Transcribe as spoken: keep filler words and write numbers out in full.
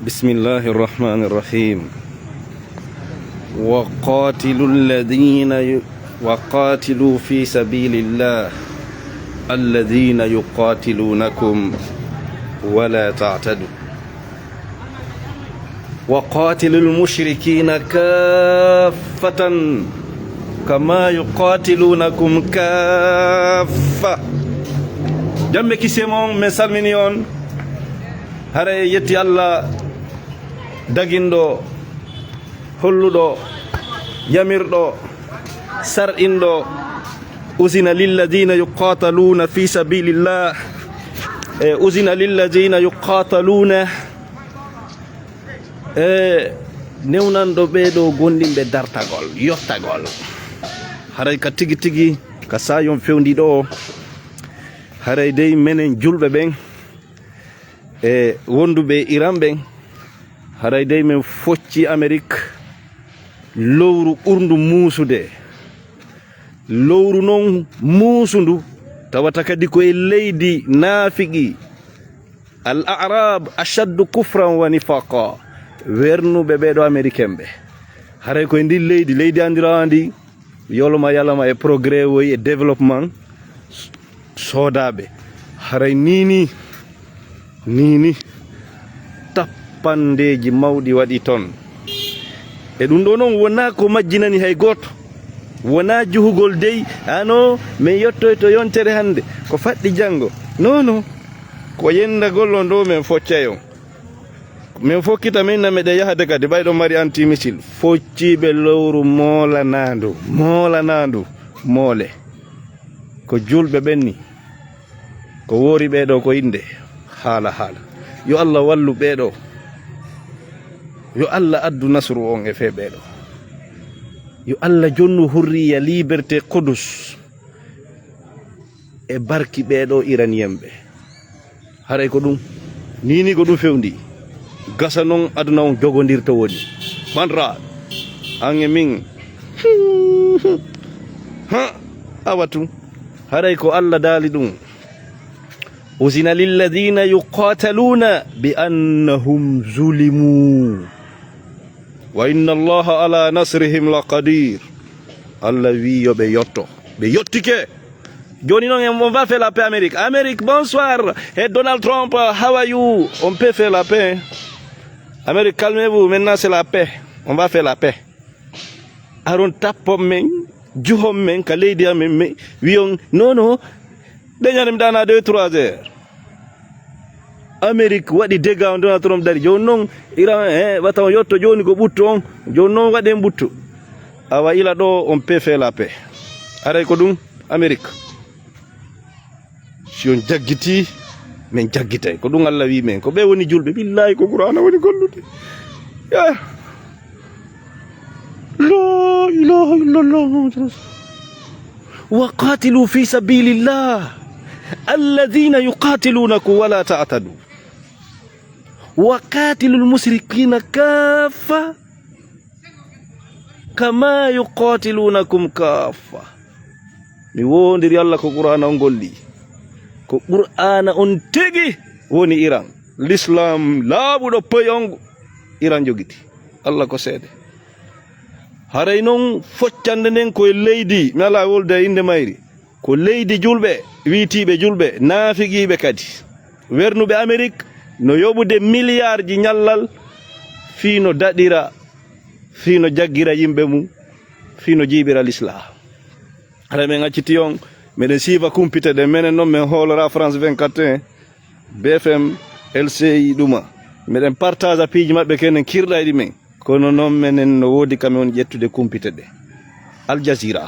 بسم الله الرحمن الرحيم. وقاتلوا الذين ي-، وقاتلوا في سبيل الله الذين يقاتلونكم ولا تعتدوا. وقاتلوا المشركين كافة كما يقاتلونكم كافة. Jam e kisiyee mon, min salmini on. Haray yetti Allah daginɗo, holluɗo, yamirɗo, sar'inɗo. أذن للذين يقاتلون في سبيل الله. E, أذن للذين يقاتلون. E, newnanɗo ɓee ɗoo gonɗinɓe dartagol, yottagol. Haray ka tigi tigi, ka saayon fewndi ɗoo, haray dey menen julɓe ɓen, e wonduɓe e Iran ɓen, haray dey men foccii Amerik lowru ɓurndu muusude. Lowru non muusundu, tawata kadi ko e leydi naafiqi. Al Arab ashaddu kufran wa nifaqa. Wernuɓe ɓee ɗoo Ameriken ɓe. Haray ko e ndin leydi, leydi anndiraandi yoloma yalama e progrès woy e développement s-, soodaaɓe. Haray nii nii, nii nii, tappandeeji mawɗi waɗi ton. E ɗum ɗoo non wonaa ko majjinani hay gooto. Wonaa juhugol dey, ano, min yottoyto yontere hannde, ko faɗɗi janngo. Non, non. Ko yenndagol on ɗoo min foccay on. Min fokkita min na meɗen yahde kadi, ɓay ɗon mari antimissile. Focciiɓe lowru moolanaandu, moolanaandu, moole. Ko julɓe ɓen ni. Ko woori ɓee ɗoo ko innde. Haala, haala. Yo Allah wallu ɓee ɗoo. Yo Allah addu nasru on e fee ɓee ɗoo. Yo Allah jonnu hurriya, liberté, Qudus. E barki ɓee ɗoo Iranien ɓe. Haray ko ɗum. Nii nii ko ɗum fewndi. Gasa non aduna on jogondirta woni. Bandra. An e min. Ha, awa tun. Haray ko Allah daali ɗum. أذن للذين يقاتلون بأنهم ظلموا وإن الله على نصرهم لقدير. Allah wi yo ɓe yotto. Ɓe yottike. Jooni non, on va faire la paix Amérique. Amérique, bonsoir. Et Donald Trump, how are you? On peut faire la paix. Amérique, calmez-vous. Maintenant, c'est la paix. On va faire la paix. Aron tappon men, juhon men, ka leydi amen, men, wiyon, non, non, ɗeñani mi ɗana deux, trois heures. Amérique waɗi dégâts, Donald Trump dari. Jooni non, Iran, eh, wata on yotto jooni ko ɓuttu on. Jooni non waɗen ɓuttu. Awa ila ɗoo, on peut faire la paix. Aray ko ɗum, Amérique. Si on jaggitii, men jaggitay. Ko ɗum Allah wi men. Ko ɓe woni julɓe. Billaahi, ko Qur'aana woni gollude. Ya. La ilaha illallah Muhammadur Rasul. وقاتلوا في سبيل الله الذين يقاتلونكم ولا تعتدوا. وقاتلوا المشركين كافة كما يقاتلونكم كافة. Mi woondiri Allah ko Qur'aana on golli. Ko Qur'aana on tigi woni Iran. L'islam laaɓuɗo poy on Iran jogiti. Allah ko seede. Haray non foccande nden ko e leydi, mi alaa wolde e innde mayri. Ko leydi julɓe, wiitiiɓe julɓe, naafiqiiɓe kadi. Wernuɓe Amerik no yoɓude miliyaarji ñallal fii no daɗira, fii no jaggira yimɓe mum, fii no jiiɓira Lislaam. Hara men acciti on, meɗen siiva kumpite ɗen, menen non men hoolora France vingt-quatre heures, B F M, L C I ɗuma. Meɗen partage piiji maɓɓe kenen kirɗayɗi men. Kono non menen no woodi ka men ƴettude kumpite ɗe. Al Jazeera.